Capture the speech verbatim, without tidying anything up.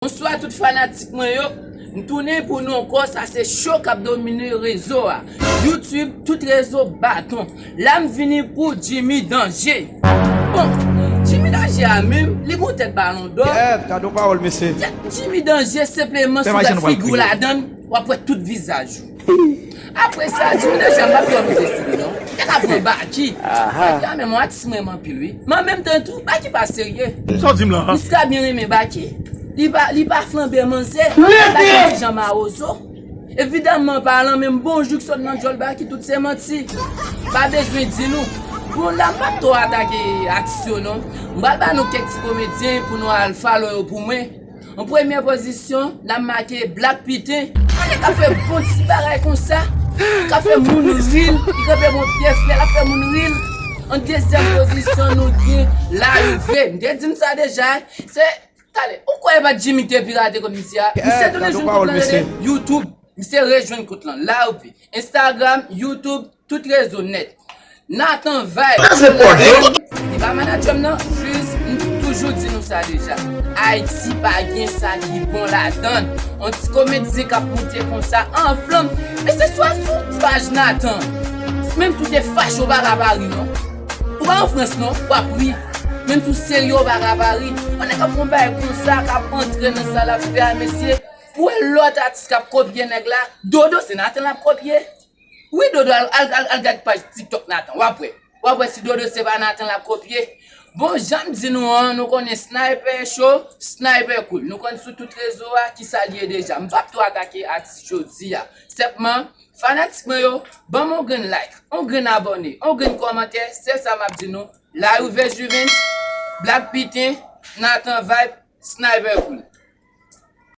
Bonswa tout fanatik mwen yo. M tounen pou nou ankò, sa se cho k ap domine rezo a. YouTube, tout rezo baton. La m vini pou Jimmy Danger. Bon, Jimmy Danger a menm, li gon tèt balon dò. Kèt, gade yon pawòl, mesye. Tèt Jimmy Danger, senpleman, si w fè figi w ladan l, w ap wè tout vizaj ou. Apre sa, Jimmy Danger, m p ap twò mize sou li, non. Li ka pran Baky. Baky a menm yon atis m renmen anpil, wi. Men an menm tan tou, Baky pa serye. Sa w di m la? M sika byen renmen Baky. Li pa, li pa flanbe manzè. Baky yon ti jan mawozo. Evidaman, palan menm bon jou k sot nan djòl Baky, tout se manti. Pa bezwen di nou. Bon, la, m p ap twò atake atis yo, non. M pral ba nou kèk ti komedyen pou nou al follow yo pou mwen. An premyè pozisyon, n ap make Black Piten. Yon nèg k ap fè bon ti bagay konsa. K ap fè moun ri l. Li kanpe bon pye frè, l ap fè moun ri l. An dezyèm pozisyon, nou gen Larue V. M te di n sa deja, se, tale, ou kwè e pa t Jimmy ki te pirate kòb misye a? Misye tounen jwenn kont lan de YouTube. Misye rejwenn kont lan. Larue V. Instagram, YouTube, tout rezo nèt. Nathan Vibe. Li pa manadjè m nan, jis m toujou di nou sa deja. Ayiti pa gen sa ki bon ladan l. On ti komedyen k ap moute konsa an flanm. Men se swa sou paj Nathan. Menm si w te fache, w pa ka pa ri non. Ou pa an Frans non, w ap ri. Menm si w serye, w pa ka pa ri. On nèg k ap fè yon bagay konsa, k ap antre nan sa l ap fè a, mesye. Pou wè lòt atis k ap kopye nèg la, Dodo se Nathan l ap kopye. Wi, Dodo, al, al, al, al gad paj TikTok Nathan, w ap wè. W ap wè si Dodo se pa Nathan l ap kopye. Bon, jan m di nou an, nou konnen Sniper cho, Sniper cool. Nou konn sou tout rezo a, kisa l ye deja. M p ap twò atake atis jodi a. Senpman, fanatik mwen yo, ban m yon grenn like, yon grenn abòne, yon grenn kòmantè, sèl sa m ap di nou, Larue V Juvens, Black Piten, Nathan Vibe, Sniper cool.